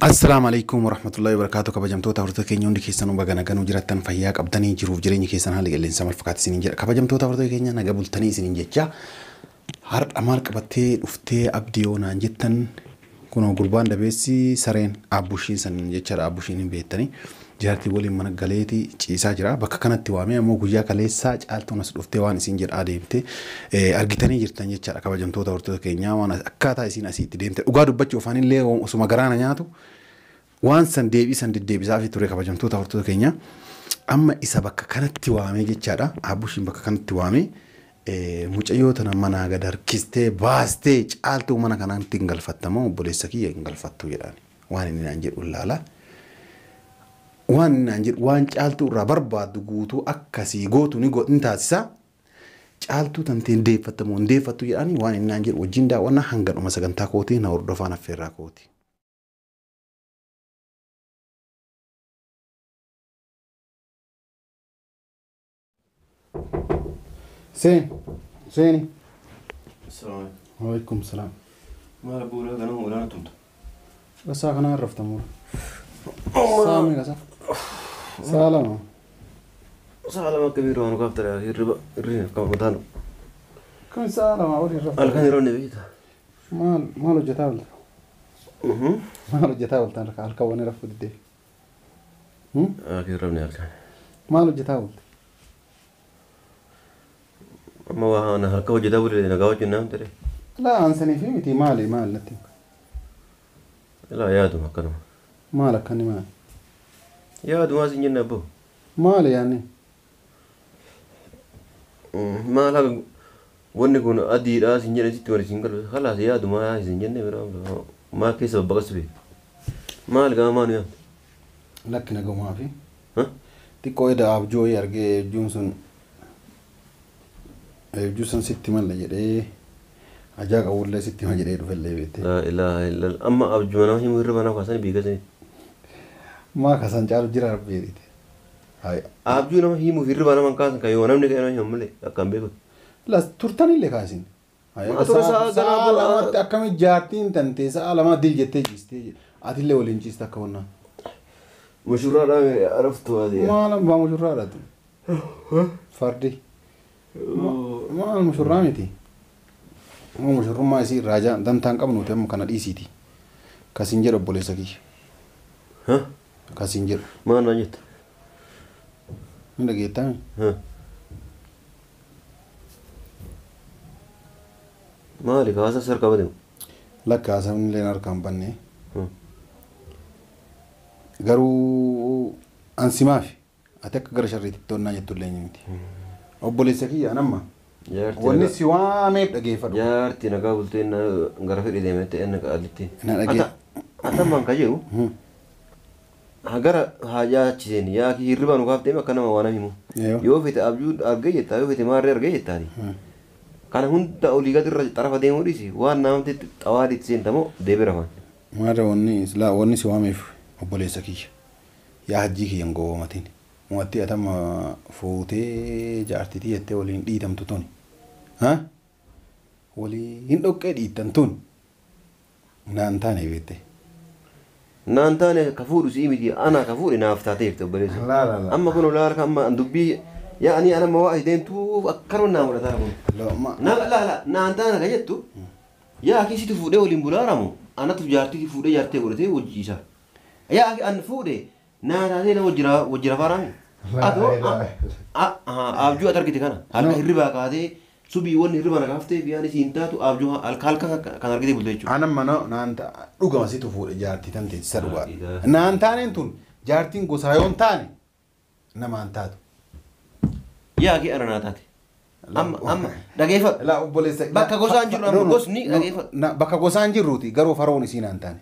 Assalaamu alaikum warahmatullahi wabarakatuh. Kabajamtoota hordoftoota keenya hundi keessanuu baga nagaan jiraattan fayyaa qabdanii jiruuf jireenya keessan haala qilleensa maal fakkaata isiniin jedha. Kabajamtoota hordoftoota keenya naga bultanii isiniin jecha har'a maal qabattee dhuftee abdii yoo naan jettan kunoo gurbaan dabeessi sareen abbushiin san jechaadha. Abbushiin hin beektanii jaartii waliin mana galeetii ciisaa jira. Bakka kanatti waamee ammoo guyyaa kaleessaa caaltuun as dhuftee waan isin jedhaa deemte argitanii jirtan jechaadha. Kabajamtoota hordoftoota keenyaa waan akkaataa isin asiitti deemte dhugaa dubbachuu afaanillee osuma garaana nyaatu waan san deebii san deddeebisaa fi ture. Kabajamtoota hordoftoota keenya amma isa bakka kanatti waamee jechaadha. Abbushiin bakka kanatti waamee mucayyoo tana manaa gad harkistee baastee caaltuu mana kanaatti hin galfattamoo obboleessa kiyya hin galfattu jedhaani. Waan inni naan jedhu ilaala. Waan inni naan jedhu waan caaltuu irraa barbaaddu guutuu akkasii gootu ni taasisa. Caaltuu tantee hin deeffattamoo hin deeffattu jedhaani waan inni naan jedhu wajjin daawwannaa hanga dhuma sagantaa kootii na hordofaan affeerraa kooti. Seen, seeni. Assalamu Waalaikum salaam. Maal bu'uura ganama olaanaa tumta. Qasaa kanaa irraftamu. Saamii qasaa. Sa'a lama. Sa'a lama akka biiroo waan kaaftara hirriba hirriba akka mataan. Kan sa'a lama olii irraftamu. Halkan yeroo inni beekta. Maal maal hojjetaa oolta? Maal hojjetaa ooltan halkan waan rafuu diddee? Akka hirribni halkan. Maal hojjetaa oolte? Amma waan harka hojjetaa bulee nagaa wajjin naam ture. Laa ansanii fi miti maali maal natti? Laa yaaduma akkanuma. Maal akkanni maal? Yaaduma sin jenna abboo. Maali yaanni? Maal haga wanni kun adiidhaa sin jedhe sitti wal isin galu khalaas yaaduma isin jenne biraa maa keessa babbaqasu beeku. Maal gama maanu yaaddu? Lakki nagamaa fi xiqqoo eda abjoo argee abjuun sun abjuu sun sitti malla jedhee ajaa qabullee sitti hima jedhee dhufellee beekte. Laa ilaaha illallah amma abjuma nama himu hirriba nama kaasanii beekasanii. Maa kasan caalu jira rabbeedite. Abjuu nama himuuf hirriba nama kaasan kan yoo namni kan nama himu malee akkaan beeku. Las turtanillee kaasin. Sa'a lamatti akkami jaartiin tantee sa'a lama dil jettee ciistee atillee waliin ciista akka wannaa. Mushurraadhaa araftu waadee. Maal abbaa mushurraadhaatu? Fardi. Maal mushurraa miti? Mushurrummaa isii irraa dantaan qabnuti amma kana dhiisiiti. Kasiin jedhu obboleessa kiyya. Kasiin jedhu. Maal naan jetta? Ni dhageettaa? Maali kaasa sarka badeemu? Lakka haasawni illee harkaan banne. Garuu ansimaafi ati akka gara sharriitti toonnaa jettu illee miti. Obboleessa kiyya anamma. Wanni si waameef dhageeffadhu. Jaartii nagaa bultee gara fedhii deemte inni qaalitti. Na dhagee. Atammaan ka jedhu gara haajaa achi yaa hirriba nu kaaf deeme akka nama waan himu. Yoo fete abjuu argee jettaa yoo fete maarree argee jettaani. Kana hunda olii gadi irra xarafa deemuu dhiisi waan namatti xawaadii seentamoo deebee rafan. Maarree wanni silaa wanni si waameef obboleessa kiyya. Yaa hajjii kiyya hin gowwoomatiin. Mo'atti atama fuutee jaartitii jettee waliin dhiitamtu tuni. Waliin dhoqqee dhiittan tun naan taane beekte. Naan taane ka fuudhu sii miti ana ka fuudhe naaf taateef obboleessa. Amma kun olaanaa kan amma dubbii yaa ani ana waa deemtuuf akkanuma naa mul'ataa kun. Laa naan taane ka jettu yaa akkasitti fuudhee waliin bulaaramu anatu jaartitii fuudhee jaartee godhatee wajjiisa. Yaa an fuudhe naa taatee na wajjira faaraami. Atoo abjuu ati argite kana halkan hirribaa kaatee subii wanni hirriba na kaaftee fi ani siin taatu abjuu halkan kan argite bulte jechuudha. Anan mana naan dhugama situ fuudhe jaartii tan teessisa dhugaa. Naan taaneen tun jaartiin gosaa yoon taane namaan taatu. Yaa kee ana naa taate. Amma amma dhageeffadhu. Laa obboleessa. Bakka gosaan jirru amma gosni dhageeffadhu. Bakka gosaan jirruuti garuu faroon isii naan taane.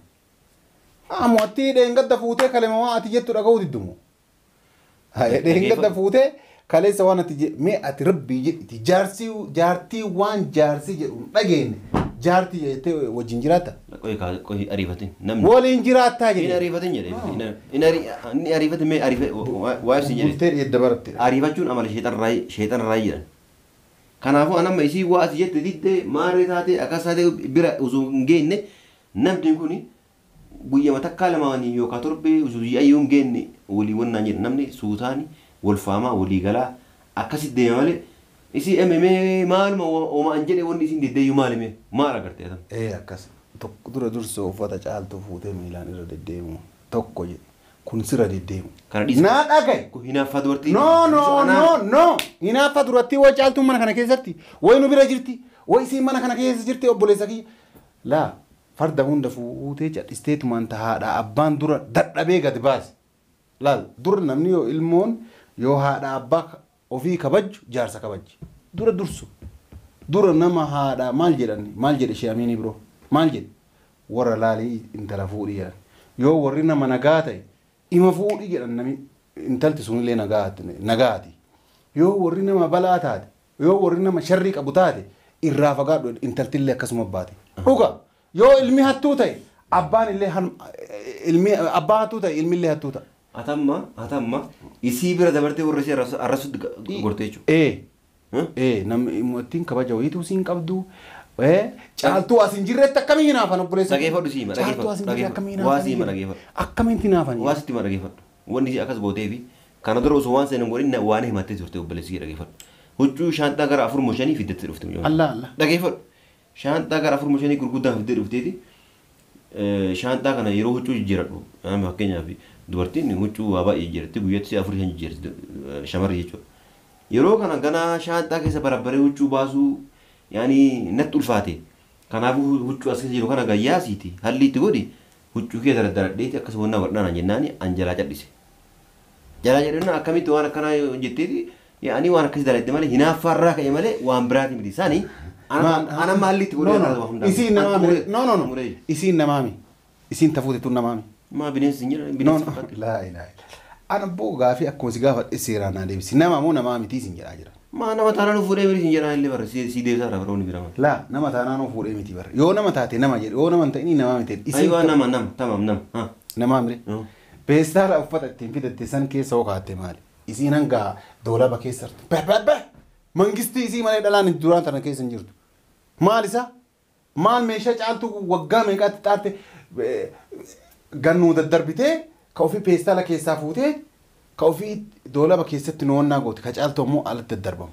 Ammoo dheengadda fuutee kalema waan ati jettu dhaga'uu diddumu. Dheengadda fuutee kaleessa waan ati mee ati rabbii jedhiti jaarsi jaartii waan jaarsi jedhu dhageenye jaartii jettee wajjin jiraatta. Qoyi ariifatin namni. Waliin jiraattaa jedhe. Inni ariifatin jedhe. Inni ariifatin mee waa ibsi jedhe. Bultee edda baratte. Ariifachuun amala sheexanarraa jedhan. Kanaafuu anamma isii waa ati jette diddee maarree taatee akkas taatee bira osoo hin geenye namni kun Guyyaa takkaa lamaanii yookaan torbee guyyaa yoo hin geenne walii wannaan jedha namni suutaani wal faamaa walii galaa akkasitti deema malee isii ememee maaluma oomaan jedhe wanni isiin deddeeyyuu maalime maal agartee atan. Ee akkas tokko dura dursoo uffata caaltuu fuutee miilaan irra deddeemu tokko jedhe kun sirra deddeemu. Kana dhiisa. Naa dhagaye. Kun hinaaffaa dubartii. No no no no hinaaffaa duratti way caaltuun mana kana keessatti way nu bira jirti way isiin mana kana keessa jirti obboleessa kiyya. Laa farda hunda fuutee cadhisteetumaan haadha abbaan dura dadhabee gadi baase. Laal dura namni yoo ilmoon yoo haadha abbaa ofii kabaju jaarsa kabajji. Dura dursu. Dura nama haadha maal jedhan maal jedhe ishee amiinii biroo maal jedhe warra laalii intala fuudhii jedhan yoo warri nama nagaa ta'e ima fuudhii jedhan nami intalti sunillee nagaati. Yoo warri nama balaa taate yoo warri nama sharrii qabu taate irraa fagaadhu intaltillee akkasuma baate. Dhuga yoo ilmi hattuu ta'e abbaan illee ilmi abbaa hattuu ta'e ilmi illee hattuu ta'a. Atamma isii bira dabartee warra ishee arrasutti gortee jechuudha. Ee namni ittiin kabaja wayituu siin qabdu. Caaltuu as hin jirretti akkamiin hinaafan obboleessa? Dhageeffadhu siima Caaltuu as hin jirre akkamiin waa siima dhageeffadhu. Akkamiin hinaafan? Waa sitti hima dhageeffadhu. Wanni isii akkas gootee fi kana dura osoo waan seenan godhin waan himattee turte obboleessi kee dhageeffadhu. Huccuu shaanxaa gara 4 moo 5 fiddetti dhufte mucaan. Allah Allah. Dhageeffadhu. Shaanxaa gara 4 moo 5 gurguddaa fiddee dhufteeti. Shaanxaa kana yeroo huccuu jijjiiradhu. Fakkeenyaaf dubartiin huccuu waa baay'ee jijjiiratti guyyaatti si'a 4 5 jijjiirti shamarri jechuudha. Yeroo kana ganaa shaanxaa keessa barabbaree huccuu baasuu yaani natti ulfaate. Kanaafuu huccuu as keessa jiru kana gayyaasiiti halli itti godhi huccuu kee dardaradheeti akkasuma wannaa godhanaa jennaani an jalaa cadhise. Jalaa cadhina akkamitti waan akkanaa jetteeti yaani waan akkasii daladde malee hinaaffaarraa ka'e malee waan biraati miti isaanii anamma halli itti godhe waa hundaa. Isiin namaami. No no no. Isiin namaami. Isiin tafuute tun namaami. Maa bineensi hin jiran bineensi fakkaatti. Laa ilaaha illa. Ana boo gaafii akkuma si gaafadhe seeraan naa deebisi. Nama moo namaa miti isin jedhaa jira. Maa nama taanaan fuudhee miti isin jedhaa illee bara si deebisaa irraa baroonni bira maal. Laa nama taanaan fuudhee miti bara. Yoo nama taate nama jedhe yoo nama hin ta'in nama miti. Ayiwaa nama nama tamam nama. Namaa mire. Peestaala uffata ittiin fidatte san keessa hoo kaa'atte maali? Isiin hanga doolaba keessa jirtu. Beh mangistii isii malee dhalaan duraan tana keessa hin jirtu. Maal isaa? Maal meeshaa caaltuu waggaa meeqaatti xaarte gannuu daddarbitee ka ofii peestaala keessaa fuutee ka ofii doolaba keessatti noonnaa goote ka caaltu ammoo alatti daddarbamu.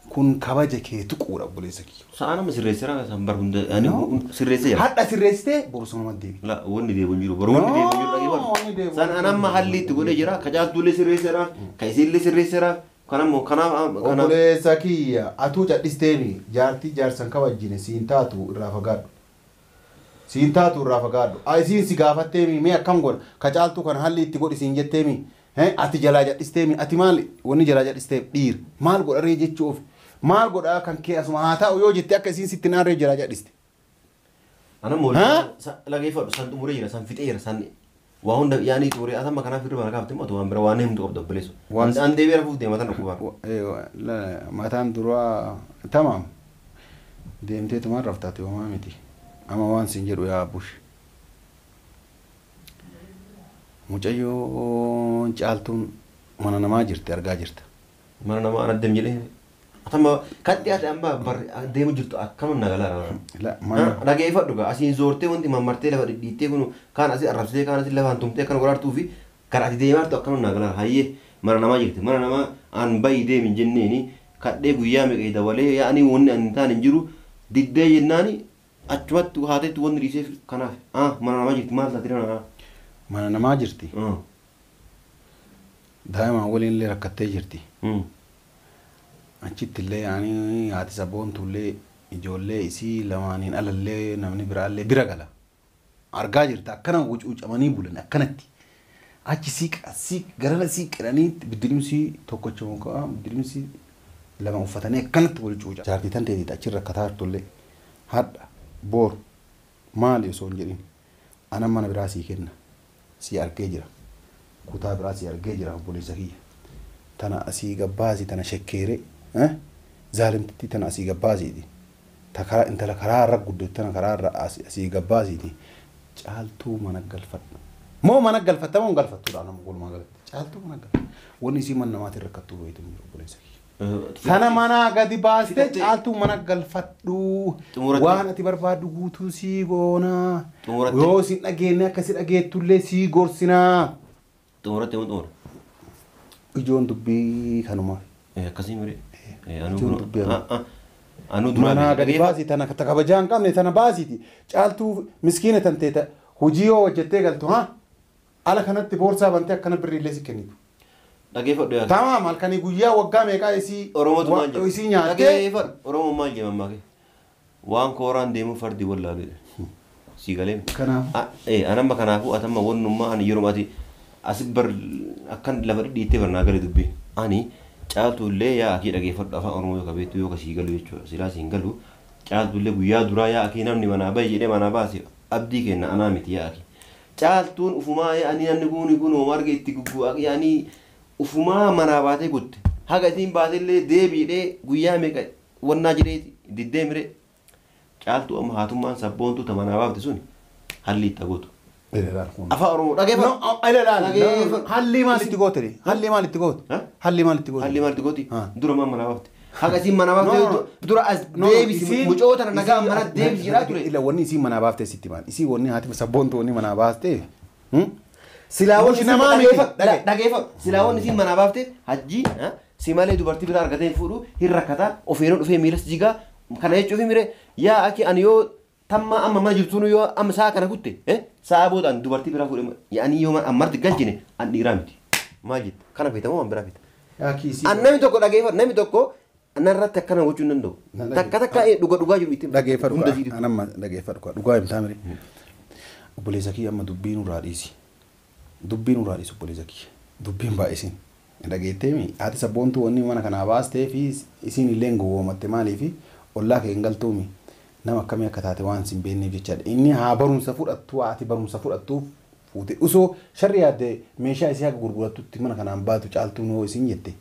Kun kabaja kee tuquudha obboleessa kiyya. Sa'a nama sirreesseera san bar hunda ani sirreessee jira. Hadha sirreessitee boru nama deebi. La wanni deebu hin jiru boru wanni deebu hin jiru dhageeffadhu. San anamma halli itti godhee jira ka caaltuullee sirreesseera ka isiillee sirreesseera kanammoo kanaaf Obboleessa kiyya atuu cadhisteemi jaartii jaarsan kabajjine siin taatu irraa fagaadhu. Siin taatu irraa fagaadhu. Isiin si gaafatteemi mee akkam godha ka caaltuu kana halli itti godhi siin jetteemi. Ati jalaa cadhisteemi ati maal wanni jalaa cadhisteef dhiira maal godharee jechuu ofi maal godhaa kan kee asuma haa ta'u yoo jette akka isiin sitti naarree jalaa cadhiste. Ana mool lageeffadhu san xumuree jira san fixee jira san waa hunda yaani xumuree atamma kanaaf hirriba na kaafte immoo waan bira waan himtu qabda obboleessu. An deebi'ee rafuuf deema mataan dhukkubaa. Mataan duraa tamaam deemteetumaan raftaate homaa miti amma waan siin jedhu yaa bush. Mucayyoon caaltuun mana namaa jirti argaa jirta. Mana namaa ana deem jedhee atamma kadhi ati amma deemu jirtu akkam nagalaa. Dhageeffadhu gaa asiin zoortee wanti mammartee lafa dhidhiittee kun kaan asii arrabsitee kaan asii lafaan tumtee akkana godhaartuu fi kan ati deemaa jirtu akkam nagalaa hayyee mana namaa jirti mana namaa an bayi deemin jenneeni kadhee guyyaa meeqa dabalee yaa'anii wanni an taane hin jiru diddee jennaani achumatti haateetti wanni dhiiseef kanaaf mana namaa jirti maal taatee nama. Mana namaa jirti. Daa'ima waliin illee rakkattee jirti. Achitti illee yaani haati sabboontu illee ijoollee isii lamaaniin alallee namni biraallee bira gala. Argaa jirta akkana wucuucamanii bulan akkanatti. Achi siiq garana siiqiranii biddirimsii tokkocha mukaa biddirimsii lama uffatanii akkanatti wal cuuca. Jaartii tan teetiit achi rakkataa jirtullee hadha boru maali osoo hin jedhin ana mana biraa sii kenna. Si argee jira kutaa biraa si argee jira obboleessa kiyya tana asii gabbaasii tana shekkeere zaalimtitti tana asii gabbaasiiti ta intala karaa irra guddatte tana karaa irra asii gabbaasiiti caaltuu mana galfadhu moo mana galfatta moo hin galfattuudha nama walumaa galatti caaltuu mana galfadhu wanni isii mana namaatiin rakkattuu beektu hin jiru obboleessa kiyya. Tana mana gadi baaste caaltuu mana galfadhu. Waan ati barbaaddu guutuu sii goona. Yoo si dhageenye akka si dhageettullee sii gorsinaa. Xumuratte moo xumura? Ijoon dubbii kanuma. Akkasii mire. Anuu duraa. Mana gadi baasii tana kabajaa hin qabne tana baasiiti. Caaltuu miskiina tan teeta hojii yoo hojjettee galtu haa ala kanatti boorsaa bantee akkana birriillee si kennitu. Dhageeffadhu yaa. Tamaam halkanii guyyaa waggaa meeqaa isii Oromootu maal jedha? Isii nyaattee. Dhageeffadhu Oromoon maal jedha mammaa kee? Waan kooraan deemu fardi wallaalu jedhe. Sii galee. Kanaafuu. Anamma kanaafuu atamma wannummaa ani yeroo ati asi bar akkan lafa dhidhiittee barnaa gale dubbii. Ani caaltuullee yaa akii dhageeffadhu afaan Oromoo yoo qabeettu yoo kasii galu jechuudha. Silaa siin galu caaltuullee guyyaa duraa yaa akii namni manaa bahe jedhee manaa baase abdii kenna anaa miti yaa akii. Caaltuun ufumaa yaa ani namni kun kun homaa arge itti guggu'aa yaa ani ufumaa manaa baatee gutte haga isiin baatellee deebiidhee guyyaa meeqa wannaa jedhee diddee mire caaltuu amma haatummaan sabboontuu ta manaa baafte sun halli itti gootu. Afaan Oromoo dhageeffadhu. Halli maal itti goote? Halli maal itti goote? Halli maal itti goote? Halli maal itti gooti? Dura maal manaa baafte? Haga isiin manaa baafte dura as deebisi mucoota na nagaa mana deebisi jedhaa ture. Ila wanni isiin manaa baafte sitti maal? Isii wanni haati sabboontuu wanni manaa baaste. Silaawwan dhageeffadhu. Silaawwan isiin manaa baafte hajji si malee dubartii biraa argatee fuudhu hin rakkataa ofeenoo dhufee miilas jigaa kana jechuuf mire yaa akki ani yoo tamma amma mana jirtuun yoo amma sa'a kana kutte sa'a booda ani dubartii biraa fuudhe yaani yoo ammarti galchine an dhiiraa miti maal jette kana feetamoo waan biraa feeta. An namni tokko dhageeffadhu namni tokko narratti akkana gochuu hin danda'u. Takka takka dhuga dhugaa jiru itti. Dhageeffadhu anamma dhageeffadhu dhugaa himtaa mire. Obboleessa kiyya amma dubbii nurraa dhiisi. Dubbiin nurraa dhiisu obboleessa kiyya. Dubbiin baay'isin. Dhageetteemi haati sabboontuu wanni mana kanaa baastee fi isiin illee gowwoomatte maaliifi ollaa kee hin galtuumi nama akkamii akka taate waan sin beekneef jechaadha. Inni haa barumsa fudhattu haati barumsa fudhattuuf fuute osoo sharri yaadde meeshaa isii haga gurgurattutti mana kanaan baatu caaltuun hoo isiin jette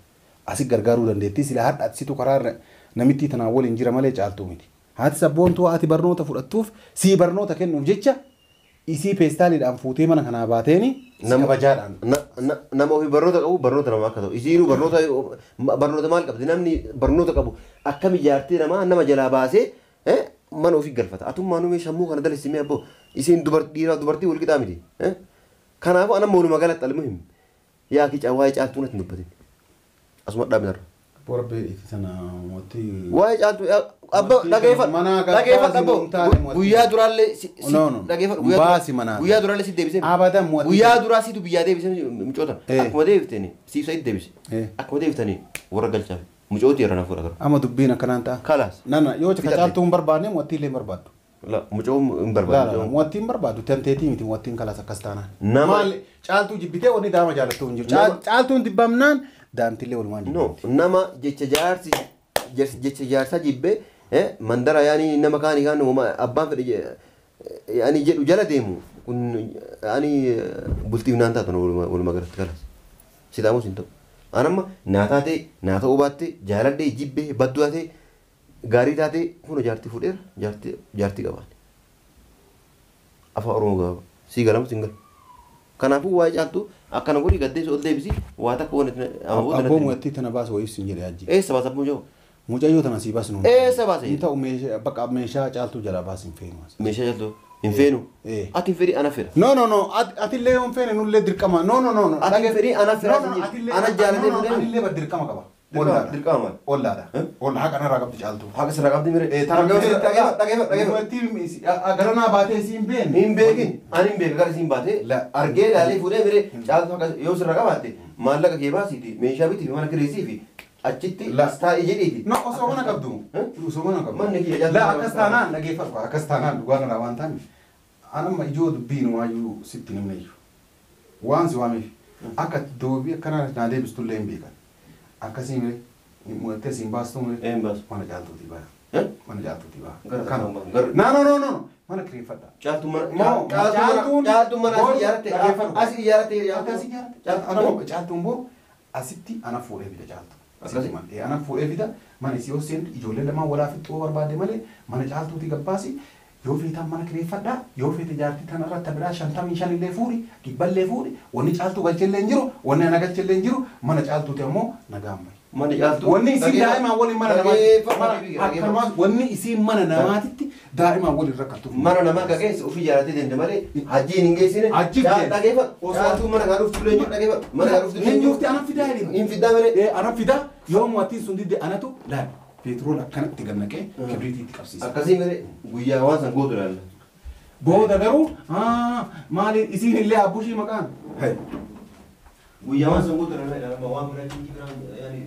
asi gargaaruu dandeettii sila har'a situ karaarra namittii tanaan waliin jira malee caaltuu miti. Haati sabboontuu haati barnoota fudhattuuf sii barnoota kennuuf jecha isii peestaaliidhaan fuutee mana kanaa baateeni kabajaadhaan. Nama ofii barnoota qabu barnoota namaa akka ta'u isiinuu barnoota maal qabdi namni barnoota qabu akkam ijaartee namaa nama jalaa baasee mana ofii galfata atummaa nuyi sammuu kana dalessimee abboo isiin dhiiraa dubartii wal qixaa miti. Kanaafuu anamma walumaa galatti almuhim yaa kicaa waa'ee caaltuu natti hin dubbatin asuma dhaabnarra. Waa'ee caaltuu abbo dhageeffadhu dhageeffadhu abbo guyyaa duraallee dhageeffadhu guyyaa duraallee si deebisee guyyaa duraa siitu biyyaa deebisee mucoota akkuma deebiftanii siif sa'itti deebise akkuma deebiftanii warra galchaaf mucooti irra na fuudha garuu. Amma dubbiin akkanaan ta'a. Kalaas. Nana yoo caaltuu hin barbaanne mo'attii illee hin barbaaddu. La mucoo hin barbaaddu. Mo'attii hin barbaaddu tanteetii miti mo'attiin kalaas akkas taanaan. Nama caaltuu jibbitee wanni daama jaalattuu hin jiru. Caaltuun dibbamnaan daamtillee walumaan jibbamti. Nama jecha jaarsi jecha jaarsaa jibbee mandara yaani nama kaanii kaan abbaan fedhe yaani jedhu jala deemu kun yaani bultiif naan taatu walumaa galatti kalaas. Sidaamus hin ta'u. Anamma naa taatee naa ta'uu baattee jaaladhee jibbee badduu taatee gaarii taatee kun jaartii fuudheera jaartii qabaane. Afaan Oromoo gabaabaa sii galamu siin galu. Kanaafuu waa'ee caaltuu akkana godhi gaddeessu ol deebisi waa takka waan Abboo mo'attii tana baasu wayii siin jedhe hajji. Eessa baasa abboo jiru? Mucayyoo tana sii baasnu. Eessa baasa? Inni ta'u meeshaa bakka meeshaa caaltuu jalaa baasi hin feenu. Meeshaa caaltuu hin feenu? Ati hin fedhi ana fedha. No no no atillee yoo hin feene nullee dirqama no no no. Ati hin fedhi ana fedha. Ana jaalatee fedhe. Anillee bar dirqama qaba. Dirqama maal? Ollaadha. Olla haqa narraa qabdi caaltuu. Haqa sirraa qabdi mire. Dhageeffadhu. Garanaa baatee siin beekne. Hin beekin. Ani hin beeka gara siin baatee argee ilaalee fuudhee mire caaltuu haqa yoo sirraa qabaatte maallaqa kee baasiiti meeshaa bitii fi mana kireessii fi achitti as taa'ee jedhiiti. No osoo mana qabdu. Osoo mana qabdu. Manni kiyya La akkas taanaan dhageeffadhu akkas taanaan dhugaa narraa waan taane anamma ijoo dubbiin waayyuu sitti himne iyyuu. Waan si waameef akka doobii akkanaa naa deebistullee hin beekan. Akkasii mire mo'attee siin baastu mire. Een baasu. Mana caaltuutii ba'a. Mana caaltuutii ba'a. No no no no mana kireeffadha. Caaltuun mana as ijaarratte as ijaarratte akkas ijaarratte. Caaltuun boru asitti ana fuudhee fida caaltu. Akkasii ana fuudhee fida mana isii yoo seentu ijoollee lamaan walaa fixuu barbaadde malee mana caaltuutii gabbaasi yoo feetan mana kireeffadhaa yoo feete jaartii tanarra tabiraa 55 illee fuudhi 100 illee fuudhi wanni caaltuu galchellee hin jiru wanni ana galchellee hin jiru mana caaltuuti ammoo nagaan bahi. Manni caaltuu. Wanni isiin daa'imaan waliin mana namaatti akkanumas wanni isiin mana namaatitti daa'imaan waliin rakkattu. Mana namaa ka keessa ofii jaalatee deemte malee hajjiin hin geessine. Hajji Dhageeffadhu. Caaltuu mana kaa dhuftu illee dhageeffadhu. Mana kaa dhuftu Hin jirti ana fidaa jedhama. Hin fidaa malee. Ana fidaa yoo mootiin sun didde anatu laal peetirool akkanatti gannaqee kibriitiitti qabsiisa. Akkasii malee guyyaa waan san gootu laalla. Booda garuu maali isiin illee abbushii maqaan. Guyyaa waan san gootu laalla waan biraa biraan yaani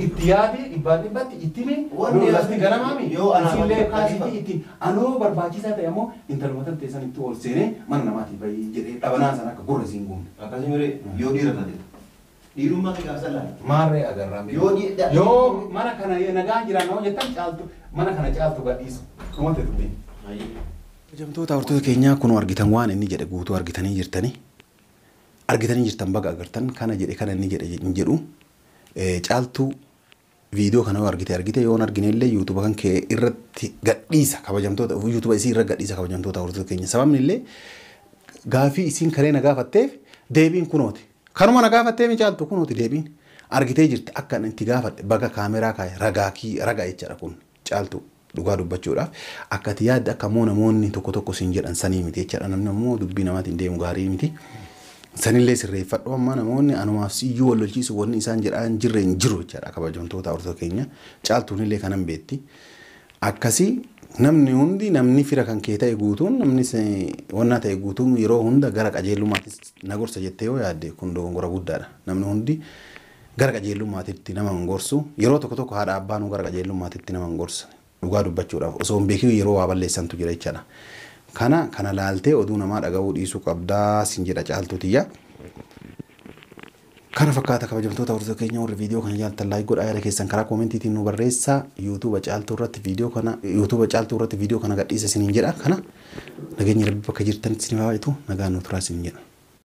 Itti yaade dhibbaan dhibbatti itti hime lafti ganamaami isillee kaasitti itti anoo barbaachisaa ta'e ammoo intaluma tan teessan itti ol seenee mana namaatii bahii jedhee dhabanaa sana akka gurra isiin guunne. Akkasii malee yoo dhiira taate dhiirummaa kee gaafsan laala. Maarree agarraa Yoo yoo mana kana nagaan jiraan nama jettan caaltu mana kana caaltu gadhiisu dhumate dubbiin. Kabajamtoota hordoftoota keenyaa kun argitan waan inni jedhe guutuu argitanii jirtanii argitanii jirtan baga agartan kana jedhe kana inni jedhe hin jedhu caaltuu viidiyoo kana yoo argite argite yoo hin argine illee yuutuuba kan kee irratti gadhiisa kabajamtoota yuutuuba isii irra gadhiisa kabajamtoota hordoftoota keenya sababni illee gaafii isiin kalee na gaafatteef deebiin kunooti kanuma na gaafatteef caaltu kunooti deebiin argitee jirti akka inni itti gaafadhe baga kaameraa kaa'e ragaa kii ragaa jechaadha kun caaltu dhugaa dubbachuudhaaf akka ati yaadde akka immoo namoonni tokko tokko siin jedhan sanii miti jechaadha namni ammoo dubbii namaatiin deemu gaarii miti. Sanillee sirreeffadhu amma namoonni anumaaf siyyuu wal lolchiisu wanni isaan jedhan jirre hin jiru jechaadha kabajamtoota hordoftoota keenya caaltuun illee kanan beetti. Akkasii namni hundi namni fira kan kee ta'e guutuun namni wannaa ta'e guutuun yeroo hunda gara qajeelummaattis na gorsa jettee yoo yaadde kun dogongora guddaadha. Namni hundi gara qajeelummaatitti nama hin gorsu yeroo tokko tokko haadha abbaanuu gara qajeelummaatitti nama hin gorsa dhugaa dubbachuudhaaf osoo hin beekin yeroo waa balleessantu jira jechaadha. Kana kana laaltee oduu namaa dhaga'uu dhiisuu qabdaa sin jedha caaltuutiyya. Kana fakkaata kabajamtoota hordoftoota keenya warri viidiyoo kana jaallattan laayik godhaa yaada keessan karaa koomentiitiin nu barreessaa yuutuuba caaltuu irratti viidiyoo kana yuutuuba caaltuu irratti viidiyoo kana gadhiisa isiniin jedha kana nageenya rabbi bakka jirtanitti isin haa baay'atu nagaan nu turaa isiniin jedha.